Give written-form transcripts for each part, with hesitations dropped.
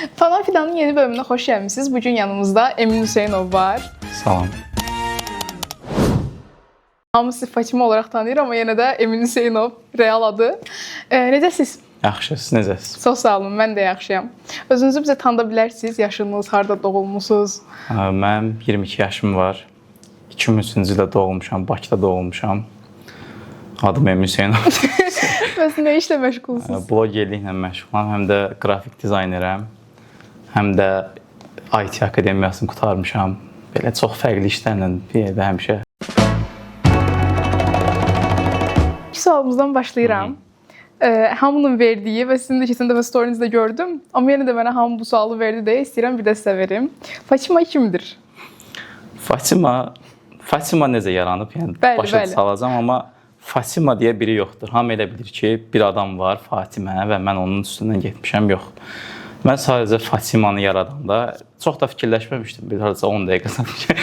Falan Fidanın yeni bölümünə xoş gəlmisiniz. Bu gün yanımızda Emin Hüseynov var. Salam. Hamı sizi Fatima olaraq tanıyır, amma yenə də Emin Hüseynov real adı. Necəsiz? Yaxşı, siz necəsiz? Çox sağ olun, mən də yaxşıyam. Özünüzü bizə tanıda bilərsiniz? Yaşınız, harda doğulmusunuz? Mənim 22 yaşım var. 2003-cü ildə doğulmuşam, Bakıda doğulmuşam. Adım Emin Hüseynov. Bəs nə işlə məşğulsunuz? Blogerliklə məşğulam, həm də qrafik dizaynerəm, həm də IT akademiyasını qurtarmışam. Belə çox fərqli işlərlə bir yerdə həmişə. İlk sualımızdan başlayıram. Hamının verdiyi və sizin də keçən dəfə story-nizdə gördüm. Amma yenə də mənə hamı bu sualı verdi deyə istəyirəm bir də sizə verim. Fatima kimdir? Fatima necə yaranıb? Yəni Bəli, başa bəli. salacağam, amma Fatima deyə biri yoxdur. Hamı elə bilir ki, bir adam var, Fatimə və mən onun üstündən getmişəm. Yox. Mən sadəcə Fatimanı yaradanda çox da fikirləşməmişdim. Bir hardasa 10 dəqiqə sanki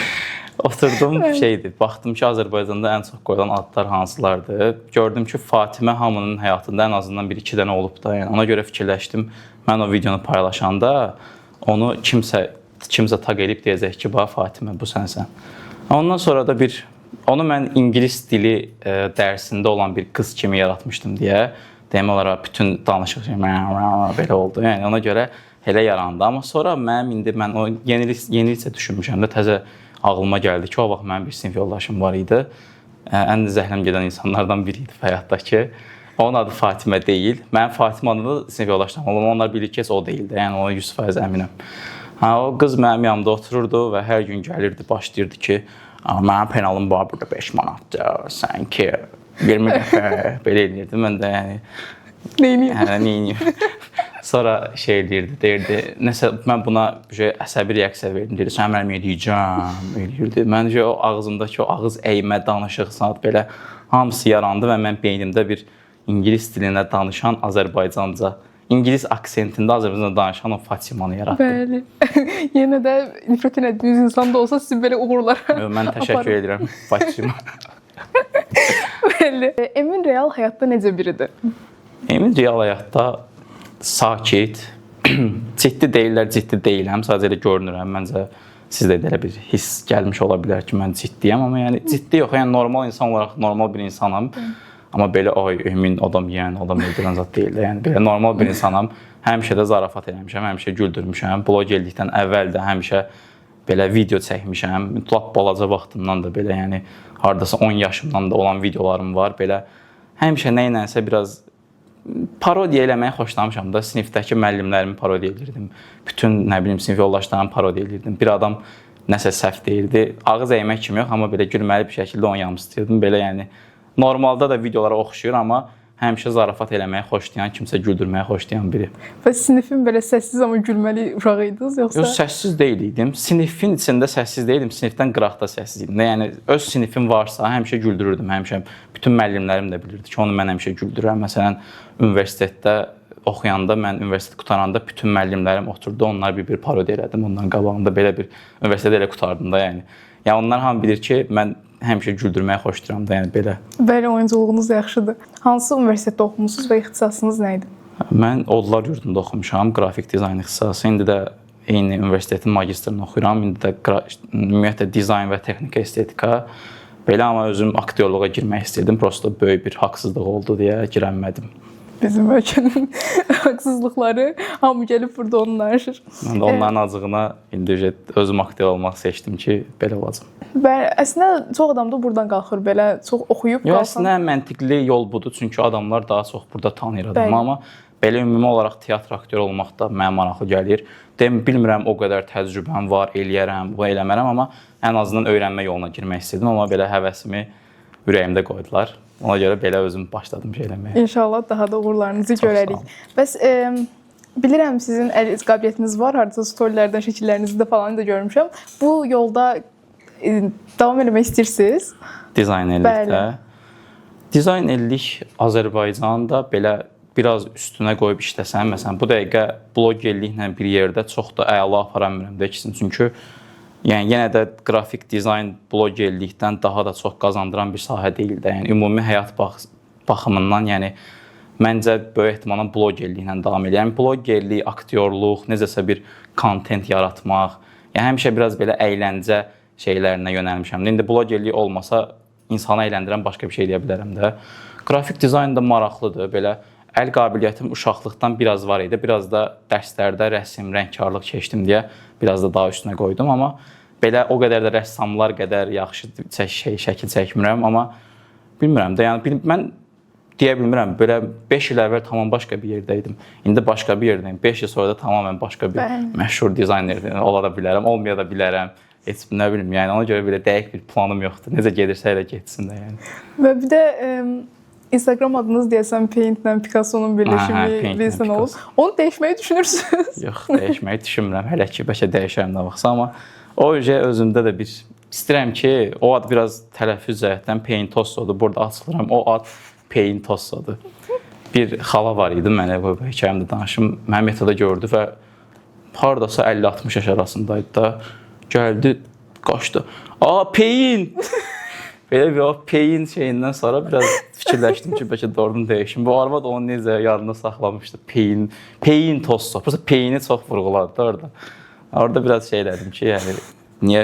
oturdum, şeydi. Baxdım ki, Azərbaycanda ən çox qoyulan adlar hansılardır. Gördüm ki, Fatimə hamının həyatında ən azından bir-iki dənə olub da. Yəni ona görə fikirləşdim. Mən o videonu paylaşanda onu kimsə taq edib deyəcək ki, bax Fatimə bu sənsən. Ondan sonra da bir onu mən ingilis dili dərsində olan bir qız kimi yaratmışdım deyə demək olar bütün danışıq şey belə oldu. Yəni ona görə elə yarandı. Amma sonra mənim indi mən o yenilikcə düşünmüşəm də, təzə ağlıma gəldi ki, o vaxt mənim bir sinif yoldaşım var idi. Ən zəhləm gedən insanlardan biri idi həyatdakı. Onun adı Fatimə deyil. Mənim Fatimə adlı sinif yoldaşlarım olub. Onlar bilir ki, heç o deyil də. Yəni ona 100% əminəm. Ha, o qız mənim yanımda otururdu və hər gün gəlirdi, başlayırdı ki, mənim penalım var burada 5 manatdır, sən ki 20 dəfə belə eləyirdi. Mən də yəni Neyniyim? Hə, neyniyim? Sonra şey eləyirdi, deyirdi, nəsə mən buna bir şey əsəbi reaksiya verdim, deyirdi, sən mənim eləyəcəm, eləyirdi. Mən o ağzımdakı o ağız əymə, danışıq saat belə hamısı yarandı və mən beynimdə bir ingilis dilinə danışan Azərbaycanca, ingilis aksentində Azərbaycanca danışan o Fatimanı yaratdım. Bəli. Yenə də nifrət etdiyiniz insan da olsa sizi belə uğurlara Mən təşəkkür edirəm Fatima. Bəli. Emin real həyatda necə biridir? Emin real həyatda sakit, ciddi deyirlər, ciddi deyiləm, sadəcə elə görünürəm. Məncə sizdə də elə bir hiss gəlmiş ola bilər ki, mən ciddiyəm, amma yəni ciddi yox, yəni normal insan olaraq normal bir insanam. Amma belə ay Emin adam yeyən, adam öldürən zat deyil də. Yəni belə normal bir insanam. Həmişə də zarafat eləmişəm, həmişə güldürmüşəm. Blogerlikdən əvvəl də həmişə belə video çəkmişəm. Lap balaca vaxtımdan da belə, yəni hardasa 10 yaşımdan da olan videolarım var. Belə həmişə nə ilənsə biraz parodiya eləməyi xoşlamışam da. Sinifdəki müəllimlərimi parodiya elirdim. Bütün nə bilim sinif yoldaşlarımı parodiya elirdim. Bir adam nəsə səhv deyirdi. Ağız əymək kimi yox, amma belə gülməli bir şəkildə onu yamsılayırdım. Belə yəni normalda da videolara oxşayır, amma həmişə zarafat eləməyi xoşlayan, kimsə güldürməyi xoşlayan biri. Və sinifin belə səssiz amma gülməli uşağı idiniz yoxsa? Yox, səssiz deyil idim. Sinifin içində səssiz deyildim, sinifdən qıraqda səssiz idim. Yəni öz sinifim varsa həmişə güldürürdüm, həmişə. Bütün müəllimlərim də bilirdi ki, onu mən həmişə güldürürəm. Məsələn, universitetdə oxuyanda, mən universitet qutaranda bütün müəllimlərim oturdu, onlar bir-bir parodiya elədim. Onların qabağında belə bir universitetə elə qurtardım da, yəni. Yəni onlar hamı bilir ki, mən həmişə güldürməyi xoşlayıram da, yəni belə. Bəli, oyunculuğunuz yaxşıdır. Hansı universitetdə oxumusunuz və ixtisasınız nə idi? Mən Odlar Yurdunda oxumuşam, qrafik dizayn ixtisası. İndi də eyni universitetin magistrını oxuyuram. İndi də ümumiyyətlə dizayn və texnika estetika. Belə, amma özüm aktyorluğa girmək istirdim. Prosta böyük bir haqsızlıq oldu deyə girəmədim. Bizim ölkənin haqsızlıqları, hamı gəlib burada onu danışır. Mən də onların acığına indi özüm aktyor olmaq seçdim ki, belə olacam. Bəli, əslində çox adam da buradan qalxır, belə çox oxuyub Yox, qalxan. əslində ən məntiqli yol budur, çünki adamlar daha çox burada tanıyır adamı, Bəli. amma belə ümumi olaraq teatr aktyoru olmaq da mənə maraqlı gəlir. Deyim, bilmirəm o qədər təcrübəm var, eləyərəm, bu eləmərəm, amma ən azından öyrənmə yoluna girmək istədim, amma belə həvəsimi ürəyimdə qoydular. Ona görə belə özüm başladım şey eləməyə. İnşallah daha da uğurlarınızı Çox sağ görərik. olun. Bəs bilirəm sizin əl qabiliyyətiniz var, hardasa storylərdən, şəkillərinizi də falan da görmüşəm. Bu yolda davam eləmək istəyirsiniz? Dizaynerlikdə. Bəli. Dizaynerlik Azərbaycanda belə biraz üstünə qoyub işləsən, məsələn, bu dəqiqə blogerliklə bir yerdə çox da əla apara bilmirəm də ikisini. Çünki yəni yenə də qrafik dizayn blogerlikdən daha da çox qazandıran bir sahə deyil də. Yəni ümumi həyat baxımından, yəni Məncə böyük ehtimalla blogerliklə davam eləyərəm. Blogerlik, aktyorluq, necəsə bir kontent yaratmaq. Yəni həmişə biraz belə əyləncə şeylərinə yönəlmişəm. İndi blogerlik olmasa insanı əyləndirən başqa bir şey deyə bilərəm də. Qrafik dizayn da maraqlıdır. Belə əl qabiliyyətim uşaqlıqdan biraz var idi. Biraz da dərslərdə rəsm, rəngkarlıq keçdim deyə biraz da daha üstünə qoydum, amma belə o qədər də rəssamlar qədər yaxşı şəkil çəkmirəm, amma bilmirəm də, yəni mən deyə bilmirəm, belə 5 il əvvəl tamam başqa bir yerdə idim. İndi başqa bir yerdəyim. 5 il sonra da tamamilə başqa bir məşhur dizayner ola da bilərəm, olmaya da bilərəm. Heç nə bilim, yəni ona görə belə dəqiq bir planım yoxdur. Necə gedirsə elə getsin də yəni. Və bir də Instagram adınız deyəsən Paint-lə Picasso-nun birləşimi bilirsən olub. Onu dəyişməyi düşünürsünüz? Yox, dəyişməyi düşünmürəm. Hələ ki, bəlkə dəyişərəm nə vaxtsa, amma o özümdə də bir istəyirəm ki, o ad biraz tələffüz cəhətdən Paintossodur. Burada açılıram. O ad Paintossodur. Bir xala var idi, mənə bu hekayəmdə danışım. Mənim metroda gördü və hardasa 50-60 yaş arasındaydı da. Gəldi, qaçdı. A, Pain! Belə bir o Pain şeyindən sonra biraz fikirləşdim ki, bəlkə doğrudan dəyişim. Bu arvad onu necə yadında saxlamışdı. Pain, Paintosso. Prosta Paini çox vurğuladı da orada. Orada biraz şey elədim ki, yəni niyə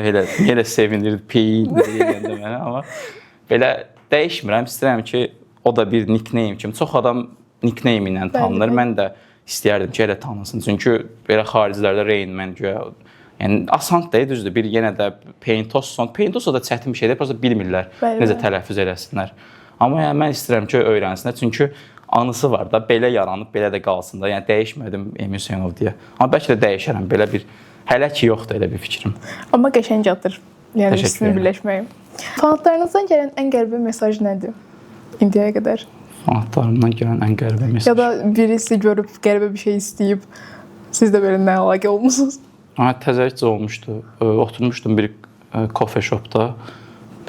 elə sevinirdi Pain deyəndə mənə, amma belə dəyişmirəm. İstəyirəm ki, o da bir nickname kimi. Çox adam nickname ilə tanınır. Mən də istəyərdim ki, elə tanınsın. Çünki belə xaricilərdə Rain Man güya, yəni asan deyil, düzdür. Bir yenə də Paintosso, Paintosso da çətin bir şeydir. Prosta bilmirlər necə tələffüz eləsinlər. Amma yəni mən istəyirəm ki, öyrənsinlər. Çünki anısı var da, belə yaranıb, belə də qalsın da. Yəni dəyişmədim Emin Hüseynov deyə. Amma bəlkə də dəyişərəm, belə bir hələ ki yoxdur elə bir fikrim. Amma qəşəng addır. Yəni ikisini birləşməyi. Fanatlarınızdan gələn ən qəribə mesaj nədir indiyə qədər? Fanatlarımdan gələn ən qəribə mesaj. Ya da birisi görüb qəribə bir şey istəyib, siz də belə nə əlaqə olmusunuz? Təzəlikcə olmuşdu. Oturmuşdum bir kofe shopda.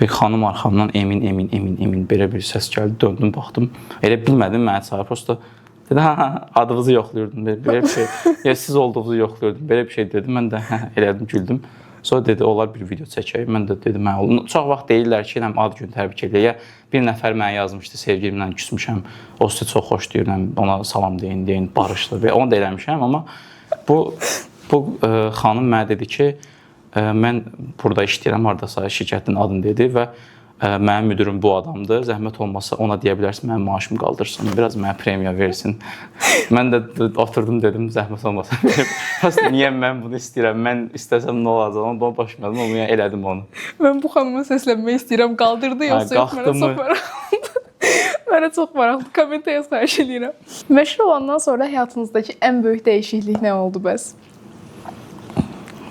Bir xanım arxamdan Emin, Emin, Emin, Emin belə bir səs gəldi. Döndüm, baxdım. Elə bilmədim mənə çağırır. Prosta dedi, hə, adınızı yoxluyurdum. Belə bir şey. Ya siz olduğunuzu yoxluyurdum. Belə bir şey dedi. Mən də hə, elədim, güldüm. Sonra dedi, olar bir video çəkək. Mən də dedim, hə, olur. Çox vaxt deyirlər ki, ad günü təbrik eləyək. Ya bir nəfər mənə yazmışdı, sevgilimlə küsmüşəm. O sizi çox xoşlayır, ona salam deyin, deyin, barışdı. Onu da eləmişəm, amma bu xanım mənə dedi ki, mən burada işləyirəm, hardasa şirkətin adını dedi və mənim müdürüm bu adamdır. Zəhmət olmasa ona deyə bilərsin, mənim maaşımı qaldırsın, biraz mənə premiya versin. Mən də oturdum, dedim, zəhmət olmasa. Niyə mən bunu istəyirəm? Mən istəsəm nə olacaq? Onu başmadım, onu yəni elədim onu. Mən bu xanıma səslənmək istəyirəm. Qaldırdı yoxsa yox? Mənə çox maraqlıdır. Mənə çox maraqlı. Kommentə yaz, xahiş eləyirəm. Məşhur olandan sonra həyatınızdakı ən böyük dəyişiklik nə oldu bəs?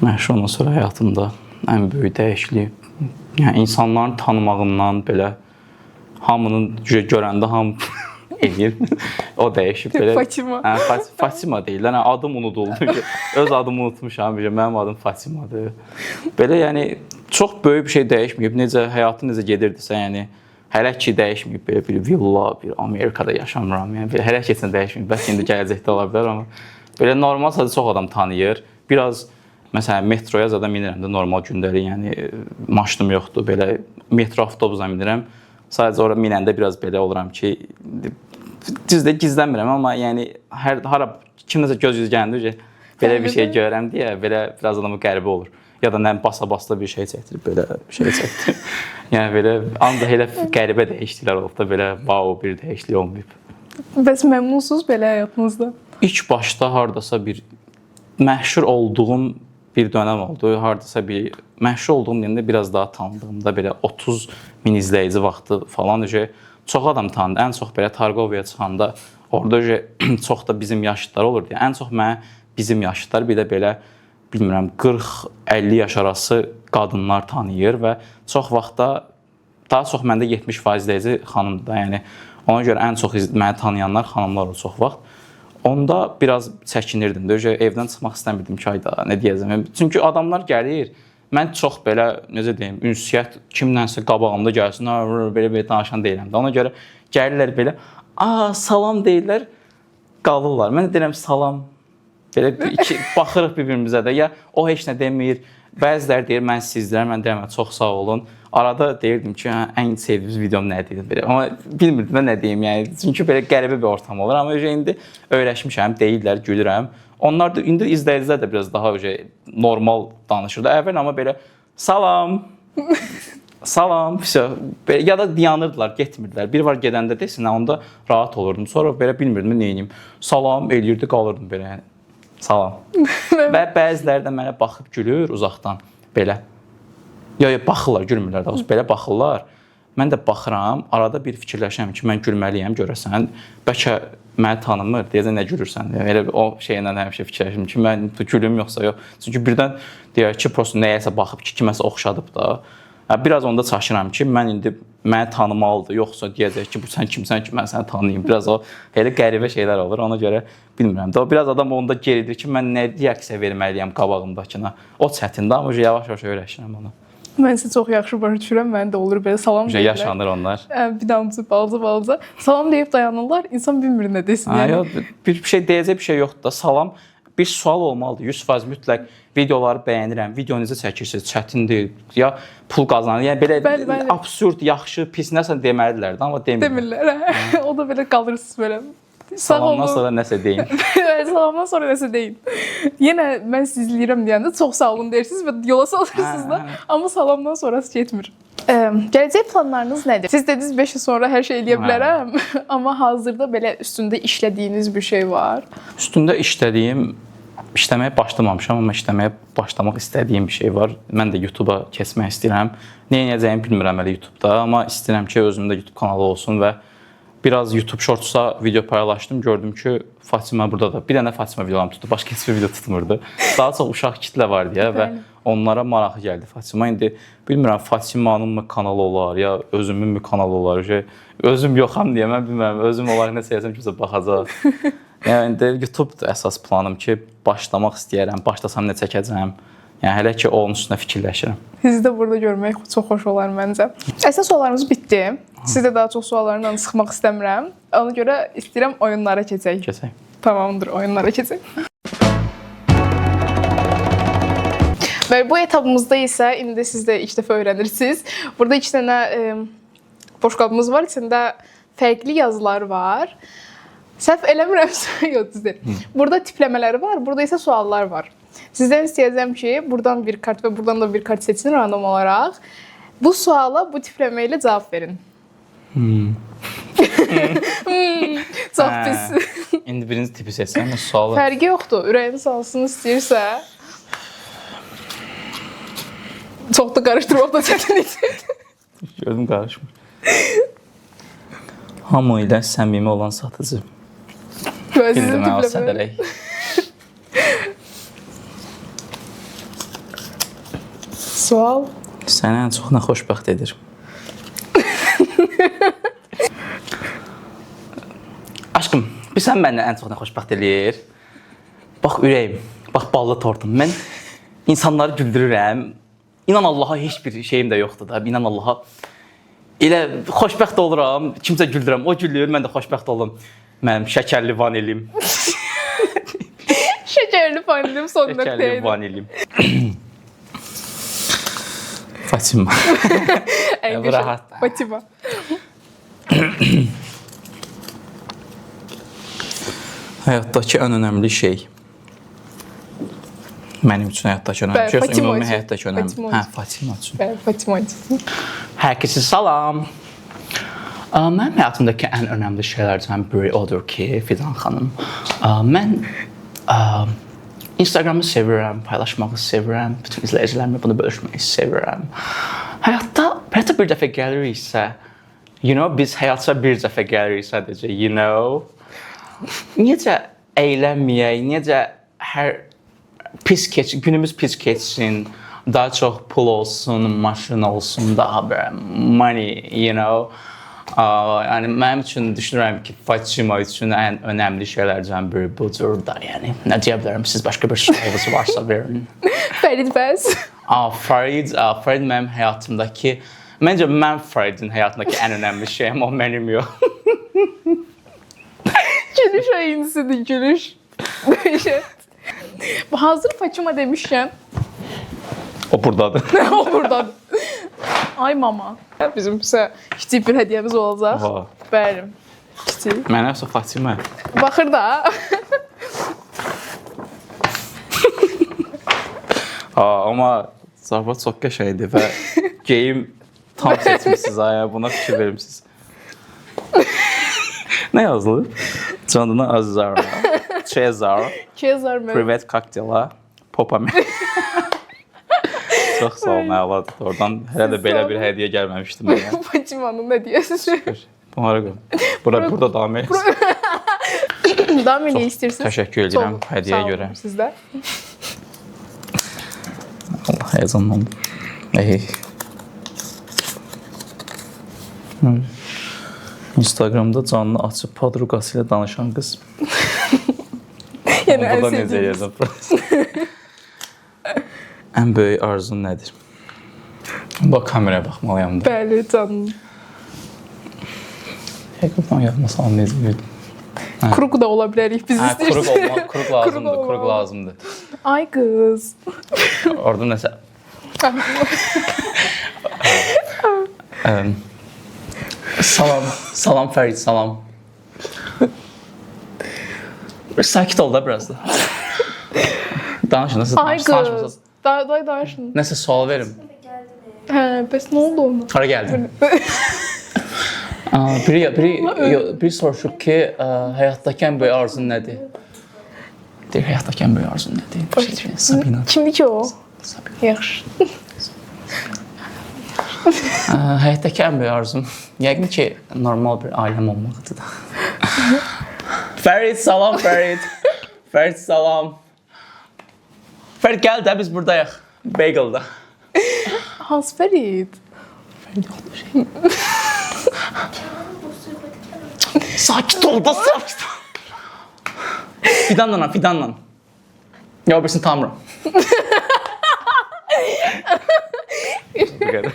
Məşhur olandan sonra həyatımda ən böyük dəyişiklik, yəni insanların tanımağından belə hamının görəndə hamı eləyir. O dəyişib belə. Fatima. Hə, Fatima deyirlər. Hə, adım unuduldu. Öz adımı unutmuşam. Mənim adım Fatimadır. Belə yəni çox böyük bir şey dəyişməyib. Necə həyatın necə gedirdisə, yəni hələ ki dəyişməyib. Belə bir villa, bir Amerikada yaşamıram. Yəni belə hələ ki heç nə dəyişməyib. Bəlkə indi gələcəkdə ola bilər, amma belə normal sadəcə çox adam tanıyır. Biraz məsələn metroya zada minirəm də normal gündəlik, yəni maşınım yoxdur, belə metro avtobusa minirəm. Sadəcə ora minəndə biraz belə oluram ki, düz də gizlənmirəm, amma yəni hər hara kimləsə göz yüz gələndə belə bir şey görürəm deyə belə biraz adamı qəribə olur. Ya da nə basa-basa bir şey çəkdirib, belə bir şey çəkdirib. Yəni belə ancaq elə qəribə dəyişikliklər olub da, belə vau bir dəyişiklik olmayıb. Bəs məmnunsunuz belə həyatınızda? İlk başda hardasa bir məşhur olduğum bir dönəm oldu. Hardasa bir məşhur olduğum deyəndə biraz daha tanıdığımda belə 30 min izləyici vaxtı falan çox adam tanıdı. Ən çox belə Targovaya çıxanda orada çox da bizim yaşlılar olurdu. Yəni, ən çox mənə bizim yaşlılar, bir də belə bilmirəm 40-50 yaş arası qadınlar tanıyır və çox vaxtda daha çox məndə 70% izləyici xanımdır da. Yəni ona görə ən çox məni tanıyanlar xanımlar olur çox vaxt. Onda biraz çəkinirdim də, evdən çıxmaq istəmirdim ki, ayda nə deyəcəm. Çünki adamlar gəlir, mən çox belə, necə deyim, ünsiyyət kimlənsə qabağımda gəlsin, belə-belə danışan deyiləm də. Ona görə gəlirlər belə, a, salam deyirlər, qalırlar. Mən də deyirəm, salam. Belə bir iki baxırıq bir-birimizə də. Ya o heç nə demir. Bəziləri deyir mən sizi izləyirəm, mən deyirəm çox sağ olun. Arada deyirdim ki, hə, ən sevdiyiniz videom nədir belə. Amma bilmirdim də nə deyim, yəni çünki belə qəribə bir ortam olur. Amma indi öyrəşmişəm, deyirlər, gülürəm. Onlar da indi izləyicilər də biraz daha normal danışırdı. Əvvəl amma belə salam, salam, vəsə. Belə, ya da dayanırdılar, getmirdilər. Bir var gedəndə desin, hə, onda rahat olurdum. Sonra belə bilmirdim nə edeyim. Salam eləyirdi, qalırdım belə yəni. Salam. Və bəziləri də mənə baxıb gülür uzaqdan belə. Ya ya baxırlar, gülmürlər daha doğrusu. Belə baxırlar. Mən də baxıram, arada bir fikirləşirəm ki, mən gülməliyəm görəsən. Bəlkə məni tanımır, deyəcək nə gülürsən. Yəni elə o şeylə həmişə fikirləşirəm ki, mən gülüm yoxsa yox. Çünki birdən deyər ki, prosta nəyəsə baxıb ki, kiməsə oxşadıb da. Hə, biraz onda çaşıram ki, mən indi məni tanımalıdır, yoxsa deyəcək ki, bu sən kimsən ki, mən səni tanıyım. Biraz o elə qəribə şeylər olur. Ona görə bilmirəm də. O biraz adam onda geridir ki, mən nə reaksiya verməliyəm qabağımdakına. O çətindir, amma yavaş-yavaş öyrəşirəm ona. Mən sizi çox yaxşı başa düşürəm. Mən də olur belə salam deyirlər. Yaşanır onlar. Bir damcı balaca balaca. Salam deyib dayanırlar. İnsan bilmir nə desin. Ha, Yəni. yox, bir şey deyəcək bir şey yoxdur da. Salam bir sual olmalıdır. 100% mütləq videoları bəyənirəm. Video necə çəkirsiniz? Çətindir. Ya pul qazanır. Yəni belə Bəli, bəli. absurd, yaxşı, pis nəsə deməlidirlər də, amma demirlər. Demirlər. Hə. O da belə qalırsınız belə. Sağ Salamdan olun. sonra nəsə deyin. Evet, salamdan sonra nəsə deyin. Yenə mən sizi izləyirəm deyəndə çox sağ olun deyirsiniz və yola salırsınız da. Hə, hə. Amma salamdan sonrası getmir. Gələcək planlarınız nədir? Siz dediniz 5 il sonra hər şey eləyə bilərəm, amma hazırda belə üstündə işlədiyiniz bir şey var. Üstündə işlədiyim, işləməyə başlamamışam, amma işləməyə başlamaq istədiyim bir şey var. Mən də YouTube-a keçmək istəyirəm. Nə edəcəyimi bilmirəm hələ YouTube-da, amma istəyirəm ki, özümdə YouTube kanalı olsun və biraz YouTube Shorts-a video paylaşdım. Gördüm ki, Fatimə burada da bir dənə Fatimə videolarım tutdu, başqa heç bir video tutmurdu. Daha çox uşaq kitlə var deyə və Bəli. onlara marağı gəldi Fatimə. İndi bilmirəm Fatimanın mı kanalı olar, ya özümün mü kanalı olar. Şey, özüm yoxam deyə mən bilmirəm. Özüm olaraq nə eləsəm kimsə baxacaq. Yəni indi YouTube-dur əsas planım ki, başlamaq istəyirəm. Başlasam nə çəkəcəm? Yəni hələ ki onun üstünə fikirləşirəm. Sizi də burada görmək çox xoş olar məncə. Əsas suallarımız bitdi. Sizi də daha çox suallarla sıxmaq istəmirəm. Ona görə istəyirəm oyunlara keçək. Keçək. Tamamdır, oyunlara keçək. Və bu etapımızda isə indi siz də ilk dəfə öyrənirsiniz. Burada iki dənə boş qabımız var, içində fərqli yazılar var. Səhv eləmirəmsə, yox düz deyil. Burada tipləmələri var, burada isə suallar var. Sizdən istəyəcəm ki, buradan bir kart və buradan da bir kart seçin random olaraq. Bu suala bu tipləmə ilə cavab verin. Çox Hə. pis. İndi birinci tipi seçsəm, sualı. Fərqi yoxdur. Ürəyiniz hansını istəyirsə. Çox da qarışdırmaq da çətin idi. Gördüm qarışmır. Hamı ilə səmimi olan satıcı. Və sizin Bildim mən o tipləmə. sədələk. Sual. Səni ən çox nə xoşbəxt edir? Aşkım, bilirsən məni ən çox nə xoşbəxt eləyir? Bax ürəyim, bax ballı tortum. Mən insanları güldürürəm. İnan Allaha heç bir şeyim də yoxdur da. İnan Allaha. Elə xoşbəxt oluram, kimsə güldürürəm, o gülür, mən də xoşbəxt olum. Mənim şəkərli vanilim, Şəkərli vanilim son şəkərli nöqtəydi. vanilim. Fatima. Ən Bu qəşəng. rahat. Fatima. Həyatdakı ən önəmli şey. Mənim üçün həyatdakı önəmli Bəli, şey, yoxsa Fatima ümumi üçün. həyatdakı önəmli. Fatima Hə, üçün. Fatima üçün. Bəli, Fatima üçün. Hər kəsə salam. Mənim həyatımdakı ən önəmli şeylərdən biri odur ki, Fidan xanım, mən Instagramı sevirəm, paylaşmağı sevirəm, bütün izləyicilərimlə bunu bölüşməyi sevirəm. Həyatda bir dəfə gəliriksə, biz həyata bir dəfə gəlirik sadəcə, Necə əylənməyək, necə hər pis keç, günümüz pis keçsin, daha çox pul olsun, maşın olsun, daha belə money. Yəni mənim üçün düşünürəm ki, Fatima üçün ən önəmli şeylərdən biri budur da, yəni nə deyə bilərəm, siz başqa bir sualınız varsa verin. Fərid bəs. Farid mənim həyatımdakı, məncə mən Faridin həyatındakı ən önəmli şeyim, o mənim yox. Gülüş aynısıdır, gülüş. Dəhşət. Bu hazır Fatima demişkən, O burdadır. o burdadır. Ay mama. Bizim sizə kiçik bir hədiyyəmiz olacaq. Oha. Bəli. Kiçik. Mənə yoxsa Fatima? Baxır da. Ha, amma zarafat çox qəşəngdir və geyim tam seçmisiniz ha, ya, buna fikir vermisiniz. Nə yazılıb? Canına Azara, Cezar, Cezar mı? Privet Cocktaila, Popame. Çox sağ olun, əladır. Oradan hələ də belə bir hədiyyə gəlməmişdi mənə. Fatimanın hədiyyəsi. Bunu hara qoyum? Bura, burada davam et. Davam eləyə istəyirsiniz. Təşəkkür edirəm Çox hədiyyəyə sağ olun görə. Sizdə. Allah həyəcanlandım. Ey. Instagramda canını açıb podruqası ilə danışan qız. Yəni ən Burada necə sevdiyiniz. eləyəcəm? Ən böyük arzun nədir? Bax kameraya baxmalıyam da. Bəli, canım. Həqiqətən yadıma salım necə bir. Kruq da ola bilərik biz Hə, istəyirsiniz. kruq olma, kruq lazımdır, olmalı. kruq lazımdır. Ay qız. Orada nəsə Salam, salam Fərid, salam. Bir sakit ol da biraz da. Danışın, nəsə Ay danış, danışmasaz. qız. Day day danışın. Nəsə sual verim. Hə, bəs nə oldu ona? Hara gəldin? Aa, biri soruşub ki, ə, həyatdakı ən böyük arzun nədir? Deyir, həyatdakı ən böyük arzun nədir? Bir şey deyir, Sabina. Kimdir ki o? Sabina. Yaxşı. Ə, həyatdakı ən böyük arzum yəqin ki, normal bir ailəm olmaqdır da. Fərid, salam Fərid. Fərid, salam. Fərid gəl də biz buradayıq. Bagel'da. Hansı Fərid? Fərid yoxdur şey. Sakit ol da sakit ol. Fidanla, Fidanla. Ya birisini tanımıram. Bu qədər.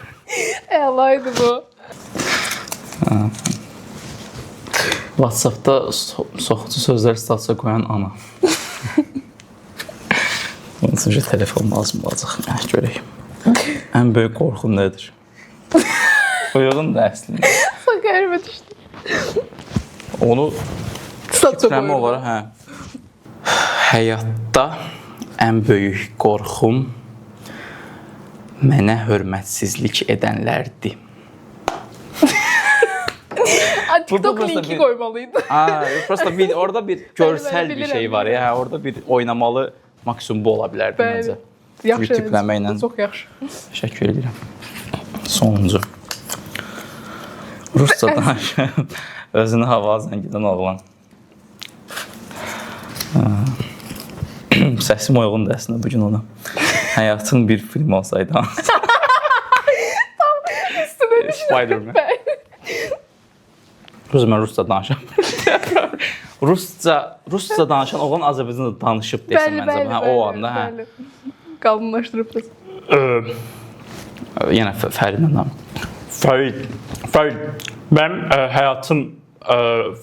Əla idi bu. WhatsApp-da soxucu sözlər statusa qoyan ana. Bunun üçün bir telefon lazım olacaq. Hə, görək. Ən böyük qorxum nədir? Uyğun da əslində. Çox qəribə düşdü. Onu Statusa tipləmə qoyuram. olaraq, hə. Həyatda ən böyük qorxum mənə hörmətsizlik edənlərdir. Ay, TikTok Burada linki bir- qoymalıydı. Aa, prosta bir orada bir görsel bir bilirəm, şey var ya. Hə, orada bir oynamalı maksimum bu ola bilərdi Bəli. məncə. Yaxşı. Bir tipləmə ilə. Çox yaxşı. Təşəkkür edirəm. Sonuncu. Rusca danışan, özünü hava zəng edən oğlan. Səsim uyğundur əslində bu gün ona. Həyatın bir film olsaydı. Üstünə düşdü. Spider-Man. Rus mən rusca danışam. Rusca danışan oğlan Azərbaycanda danışıb desən Bəli, məncə. bəli, Hə, o bəli, anda hə. bəli. Qalınlaşdırıb. Yenə Fəridlə danışım. Fərid, mənim həyatım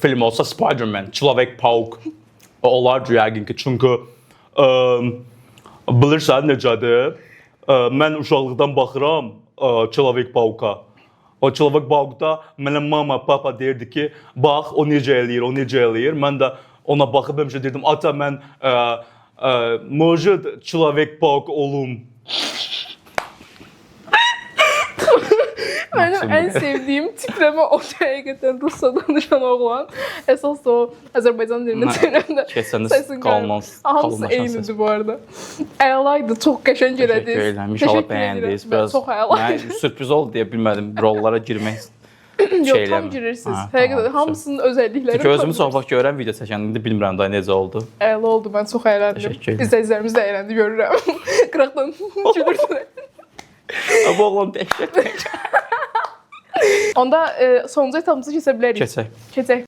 film olsa Spider-Man, Človek Pauk olardı yəqin ki, çünki bilirsən necədir? Mən uşaqlıqdan baxıram Človek Pauka. O Človek Paukda mənə mama, papa deyirdi ki, bax o necə eləyir, o necə eləyir. Mən də ona baxıb həmişə deyirdim, ata mən может Človek Pauk olum. Mənim ən sevdiyim tipləmə o həqiqətən rusca danışan oğlan. Əsas da o Azərbaycan dilində çevirəndə. Keçəndə səsin Hamısı qalınlaşan səs. eynidir bu arada. Əla idi, çox qəşəng elədiniz. Təşəkkür edirəm. İnşallah Təşəkkür edirəm. bəyəndiniz. Mən Biraz çox əla idi. Mən sürpriz oldu deyə bilmədim. Rollara girmək Yox, şey tam eləmir. girirsiniz. Ha, Həqiqətən tamam, hamısının özəllikləri. Çünki özümü tam çox vaxt görürəm video çəkəndə, indi bilmirəm daha necə oldu. Əla oldu, mən çox əyləndim. Təşəkkür edirəm. İzləyicilərimiz də əyləndi görürəm. Qıraqdan gülürdülər. Bu oğlan dəhşət. Onda sonuncu etapımıza keçə bilərik. Keçək. Keçək.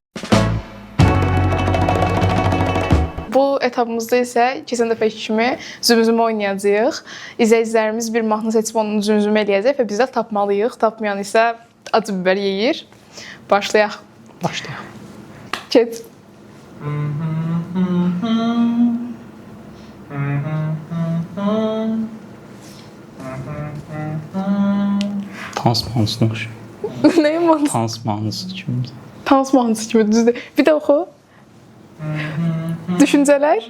Bu etapımızda isə keçən dəfəki kimi zümzümə oynayacağıq. İzləyicilərimiz bir mahnı seçib onun zümzümə eləyəcək və biz də tapmalıyıq. Tapmayan isə acı biber yeyir. Başlayaq. Başlayaq. Keç. Tans mahnısına oxşuyur. Nəyin mahnısı? Tans mahnısı kimidir? Tans mahnısı kimi düzdür. Bir də oxu. Düşüncələr.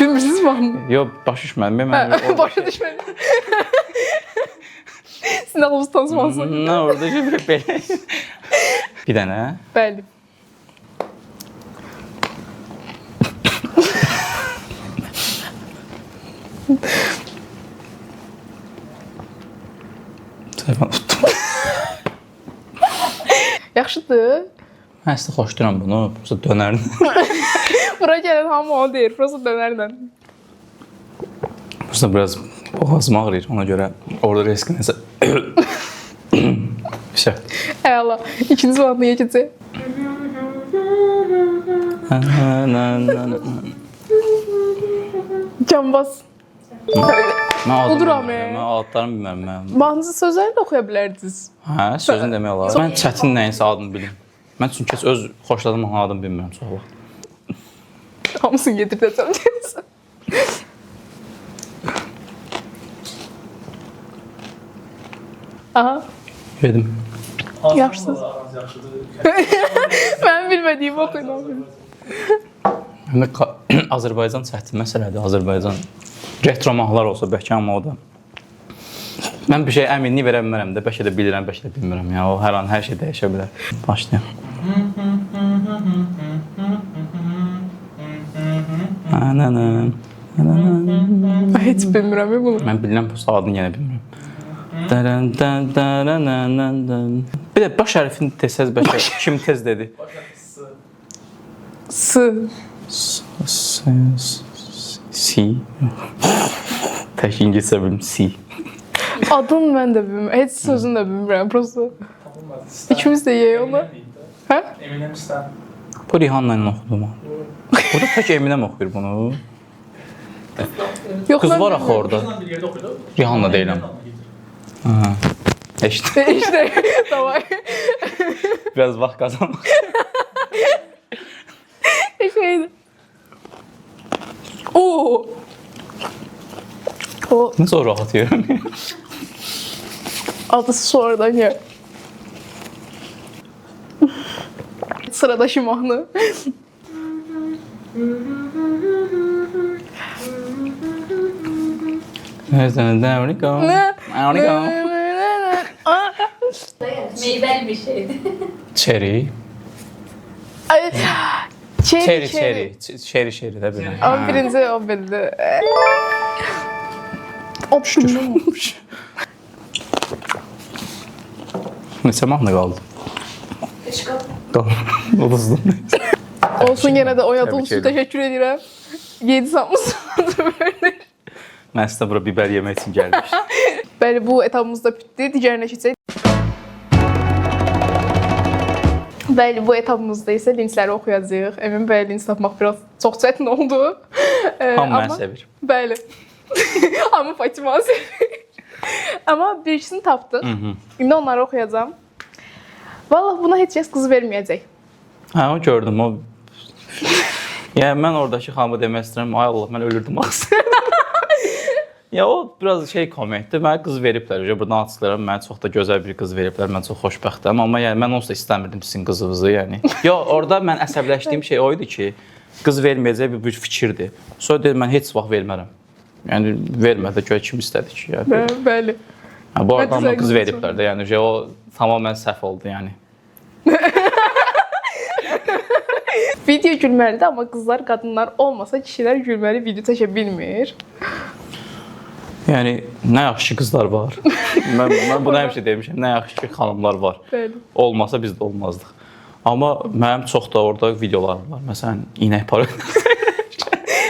Bilmirsiniz mahnını? Yox, başa düşmədim. Mən Başa düşmədim. Sizin ağlınız tans mahnısı. Nə orada ki belə. Bir dənə. Bəli. Səhvən tutdum. Yaxşıdır. Mən əslində xoşlayıram bunu. Prosta dönərlə. Bura gələn hamı onu deyir. Prosta dönərlə. Prosta biraz boğazım ağrıyır ona görə orada risk nəsə. Vəsə. Əla. İkinci mahnıya keçək. Cambaz. Mən adını Uduram, bilmirəm. e. Mən adlarını bilmirəm mən. Mahnının sözlərini də oxuya bilərdiniz. Hə, sözünü demək olar. Mən çətin nəyinsə adını bilim. Mən çünki heç öz xoşladığım mahnının adını bilmirəm çox vaxt. Hamısını getirdəcəm deyəsən. Aha. Yedim. Yaxşısınız. Az yaxşıdır. Mənim bilmədiyimi oxuyun. Həm də Azərbaycan çətin məsələdir. Azərbaycan retro mahnılar olsa bəlkə amma o da. Mən bir şey əminlik verə bilmərəm də, bəlkə də bilirəm, bəlkə də bilmirəm. Yəni o hər an hər şey dəyişə bilər. Başlayaq. Nə, nə, nə, nə, nə. Heç bilmirəm bunu. Mən bilirəm, prosta adını yenə bilmirəm. Dərən dən dərən nən nən dən. Bir də baş hərfini desəz bəlkə kim tez dedi? S. S, S, S, C. Tək ingiliscə bilim C. Adını mən də bilmirəm. Heç sözünü də bilmirəm. Prosta ikimiz də yeyək onu. Hə? Eminem Stan. Bu Rihanna ilə oxudum. Burada tək Eminem oxuyur bunu. Yox, Qız mən var axı bilmirəm. orada. Qızla bir yerdə oxuydu. Rihanna deyiləm. Hə. Eşit. İşte, davay. Biraz vaxt qazanmaq. Şeydi. Oo. O Necə o rahat yeyirəm? adısı sonradan ya. Sıradakı mahnı. There we go. Nə? There we go. Meyveli bir şeydi. Cherry. Ay, Cherry, Cherry, cherry. Cherry, cherry də bilirəm. Ama birinci o bildi. O Şükür. Neçə mahnı qaldı? Üç qap. Qaldı. Uduzdum. Olsun yenə də oynadığım Təbrik üçün edirəm. təşəkkür edirəm. 7 saatımız vardı. Mən sizə bura biber yemək üçün gəlmişdim. Bəli, bu etapımız da bitdi. Digərinə keçək. Bəli, bu etapımızda isə linkləri oxuyacağıq. Emin bəy link tapmaq biraz çox çətin oldu. Hamı amma- məni sevir. Bəli. Hamı Fatima sevir. Amma bir ikisini tapdıq. İndi onları oxuyacağam. Vallah buna heç kəs qız verməyəcək. Hə, o gördüm o. Yəni mən oradakı xanımı demək istəyirəm, ay Allah, mən ölürdüm axı. Ya o biraz şey kommentdir. Mənə qız veriblər. Buradan açıqlayıram. Mənə çox da gözəl bir qız veriblər. Mən çox xoşbəxtəm. Amma yəni mən onsuz da istəmirdim sizin qızınızı, yəni. Yo, orada mən əsəbləşdiyim şey o idi ki, qız verməyəcək bir fikirdir. Sonra dedim mən heç vaxt vermərəm. Yəni vermədi, gör kim istədi ki, yəni. Bəli, bəli. Hə, bu arada amma Mən qız düzəltdim. veriblər də, yəni o tamamilə səhv oldu, yəni. Video gülməlidir, amma qızlar, qadınlar olmasa kişilər gülməli video çəkə bilmir. Yəni nə yaxşı qızlar var. Mən bunu həmişə demişəm, nə yaxşı ki xanımlar var. Bəli. Olmasa biz də olmazdıq. Amma mənim çox da orada videolarım var. Məsələn, inək parodiyası,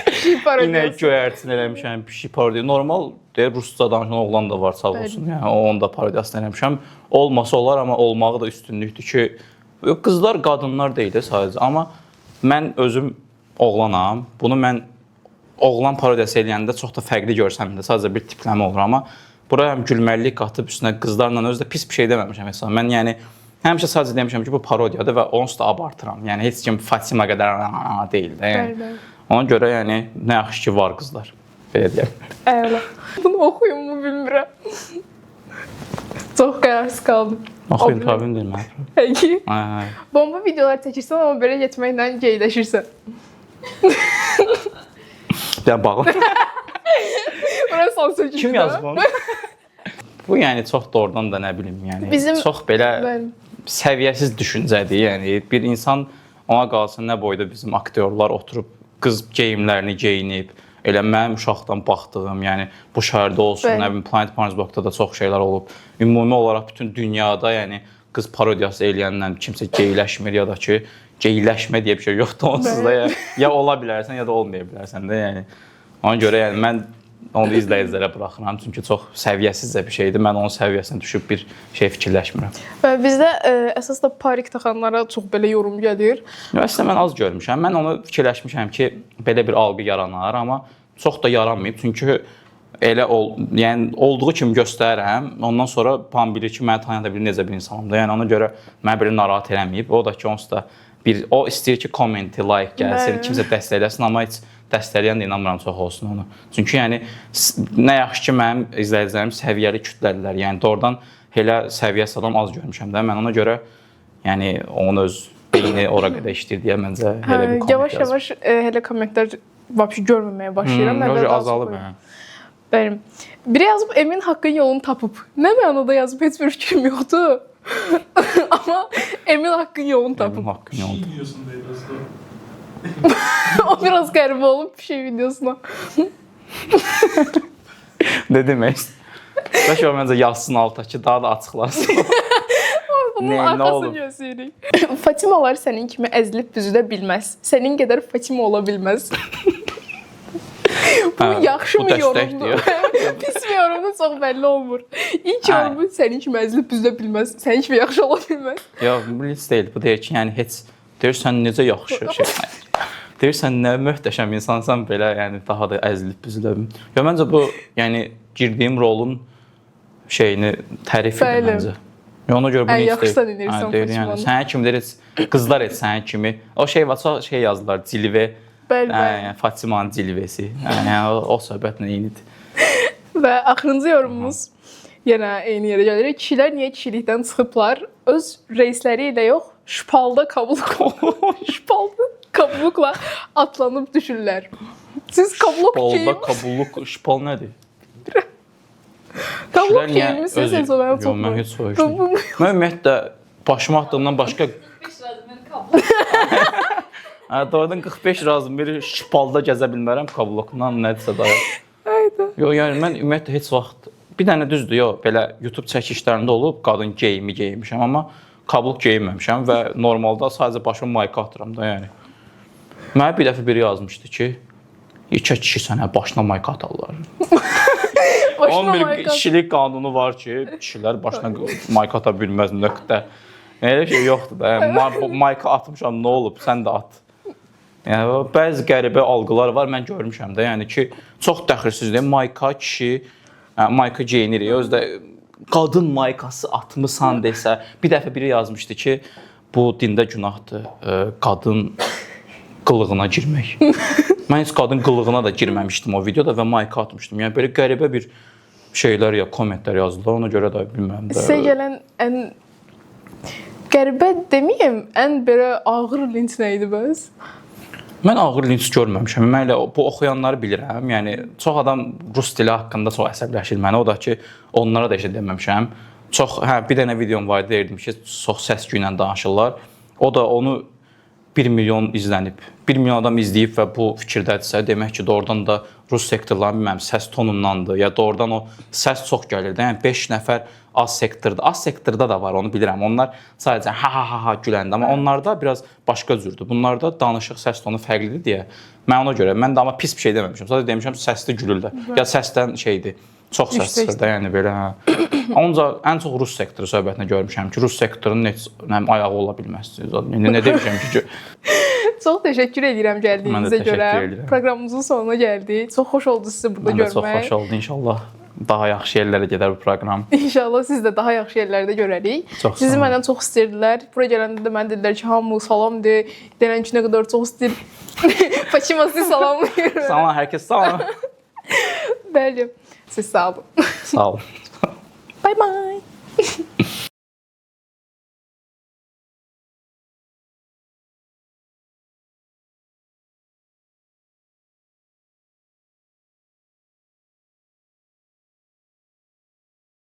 Pişik inək parodiyası. göyərçin eləmişəm, pişik parodiya. Normal deyir rusca danışan oğlan da var, sağ olsun. Yəni onun da parodiyasını eləmişəm. Olmasa olar, amma olmağı da üstünlükdür ki, yox, qızlar qadınlar deyil də sadəcə. Amma mən özüm oğlanam. Bunu mən oğlan parodiyası eləyəndə çox da fərqli görsəm də, sadəcə bir tipləmə olur, amma bura həm gülməlilik qatıb üstünə qızlarla özü də pis bir şey deməmişəm heç zaman. Mən yəni həmişə sadəcə demişəm ki, bu parodiyadır və onsuz da abartıram. Yəni heç kim Fatima qədər deyil də. Yəni. Bəli, bəli. Ona görə yəni nə yaxşı ki var qızlar. Belə deyəm. Əla. Bunu oxuyum mu bilmirəm. Çox qərarсыз qaldım. Oxuyun, problem deyil mənə. Peki. Hə. Bomba videolar çəkirsən, amma belə getməklə geyləşirsən. Bir bağlı. Bura sansür kimi. Kim yazıb onu? Bu yəni çox doğrudan da nə bilim, yəni Bizim- çox belə Bəli. səviyyəsiz düşüncədir. Yəni bir insan ona qalsın nə boyda bizim aktyorlar oturub qız geyimlərini geyinib, elə mənim uşaqdan baxdığım, yəni bu şəhərdə olsun, Bəli. nə bilim Planet Marsbokda da çox şeylər olub. Ümumi olaraq bütün dünyada yəni qız parodiyası eləyənlə kimsə geyləşmir ya da ki, geyləşmə deyə bir şey yoxdur onsuz da ya, ya ola bilərsən ya da olmaya bilərsən də, yəni. Ona görə yəni mən onu izləyicilərə buraxıram, çünki çox səviyyəsizcə bir şeydir. Mən onun səviyyəsinə düşüb bir şey fikirləşmirəm. Və bizdə əsas da parik taxanlara çox belə yorum gəlir. Yo, əslində mən az görmüşəm. Mən onu fikirləşmişəm ki, belə bir algı yaranar, amma çox da yaranmayıb. Çünki elə ol, yəni olduğu kimi göstərirəm. Ondan sonra hamı bilir ki, məni tanıyan da bilir necə bir insanam da. Yəni ona görə məni belə narahat eləməyib. O da ki, onsuz da bir o istəyir ki, kommenti, like gəlsin, Bəli. kimsə dəstəkləsin, amma heç dəstəkləyən də inanmıram çox olsun onu. Çünki yəni nə yaxşı ki, mənim izləyicilərim səviyyəli kütlədirlər. Yəni doğrudan elə səviyyəsiz adam az görmüşəm də. Mən ona görə yəni onun öz beyni ora qədər işləyir deyə məncə elə bir komment Yavaş-yavaş elə kommentlər vəbşi görməməyə başlayıram. Yox, Əvvəl daha çox azalıb. qoyuram. Hə. Bəli. Biri yazıb Emin Haqqın yolunu tapıb. Nə mənada yazıb heç bir fikrim yoxdur. Amma Emin Haqqın yolunu tapıb. Emin Haqqın yolunu. Videosunu da yazdı. O biraz qəribə olub bir şey videosuna. Nə demək? Bəlkə o məncə yazsın alta ki, daha da açıqlasın. Bunun Nə- nə arxasını olub? gözləyirik. Fatimalar sənin kimi əzilib büzülə bilməz. Sənin qədər Fatima ola bilməz. Bu Hə, yaxşı bu mı dəstək yorumdur? Pis mi yorumdur çox bəlli olmur. İlk Hə. yorumu sənin kimi əzilib büzülə bilməz. Sənin kimi yaxşı ola bilməz. Yox, bu heç deyil. Bu deyir ki, yəni heç deyir sən necə yaxşı şey. Deyir sən nə möhtəşəm insansan belə, yəni daha da əzilib büzülə. Yox, məncə bu, yəni girdiyim rolun şeyini tərif edir Bəli. məncə. Yox, ona görə bunu Ən heç yaxşı deyil. sən edirsən Hə, deyir, yəni Fatimanı. sənin kimi deyir, heç qızlar heç sənin kimi. O şey var, çox şey yazdılar, cilvə. Bəli, Hə, bəli. yəni Fatimanın cilvəsi. Hə, yəni o söhbətlə eynidir. Və axırıncı yorumumuz yenə eyni yerə gəlir. Kişilər niyə kişilikdən çıxıblar? Öz reisləri ilə yox, şpalda kabluk, şpalda kablukla atlanıb düşürlər. Siz kabluk Şpalda geyim, kabulluk, şpal nədir? kabluk Kişilər niyə geyinmisiniz? özü- Heç o mənə Yox, çox mən heç o Bu- bu- Mən ümumiyyətlə başıma atdığımdan başqa 45 razmir kablok. hə, doğrudan 45 razmiri şpalda gəzə bilmərəm kablokla nədirsə da. Hayda. Yox, yəni mən ümumiyyətlə heç vaxt bir dənə düzdür, yox, belə YouTube çəkişlərində olub qadın geyimi geyinmişəm, amma kablok geyinməmişəm və normalda sadəcə başıma mayka atıram da, yəni. Mənə bir dəfə biri yazmışdı ki, yekə kişi sənə başına mayka atarlar. Başına 11 mayka. kişilik qanunu var ki, kişilər başına mayka ata bilməz nöqtə. Elə şey yoxdur da. Yəni mayka atmışam, nə olub? Sən də at. Yəni o bəzi qəribə algılar var, mən görmüşəm də. Yəni ki, çox dəxilsizdir. Mayka kişi, mayka geyinirik. Özü də qadın maykası atmısan desə, bir dəfə biri yazmışdı ki, bu dində günahdır, qadın qılığına girmək. Mən heç qadın qılığına da girməmişdim o videoda və mayka atmışdım. Yəni belə qəribə bir şeylər ya kommentlər yazdılar. Ona görə də bilmirəm də. Sizə gələn ən qəribə deməyim, ən belə ağır linç nə idi bəs? Mən ağır linç görməmişəm. Mən elə bu oxuyanları bilirəm. Yəni çox adam rus dili haqqında çox əsəbləşir mənə. O da ki, onlara da heç nə deməmişəm. Çox, hə, bir dənə videom var idi, deyirdim ki, çox səs küylə danışırlar. O da onu 1 milyon izlənib. 1 milyon adam izləyib və bu fikirdədirsə, demək ki, doğrudan da rus sektorlarının bilməm səs tonundandır ya doğrudan o səs çox gəlir də. Yəni 5 nəfər az sektorda, az sektorda da var, onu bilirəm. Onlar sadəcə ha ha ha ha güləndə, amma onlarda biraz başqa cürdür. Bunlarda danışıq səs tonu fərqlidir deyə mən ona görə mən də amma pis bir şey deməmişəm. Sadəcə demişəm səsli gülürlər. Ya səsdən şeydir. Çox səs çıxır da, yəni belə hə. Ancaq ən çox rus sektoru söhbətini görmüşəm ki, rus sektorunun heç nə ayağı ola bilməz. Nə demişəm ki, Çox təşəkkür edirəm gəldiyinizə Mən də təşəkkür görə. edirəm. Proqramımızın sonuna gəldik. Çox xoş oldu sizi burada Mən də görmək. çox xoş oldu inşallah. Daha yaxşı yerlərə gedər bu proqram. İnşallah siz də daha yaxşı yerlərdə görərik. Çox Sizi sağ olun. məndən çox istəyirdilər. Bura gələndə də mənə dedilər ki, hamı salam de. Denən ki, nə qədər çox istəyir. Fatima sizi salamlayır. Salam hər kəs, salam. Bəli. Siz sağ olun. Sağ olun. Bye bye.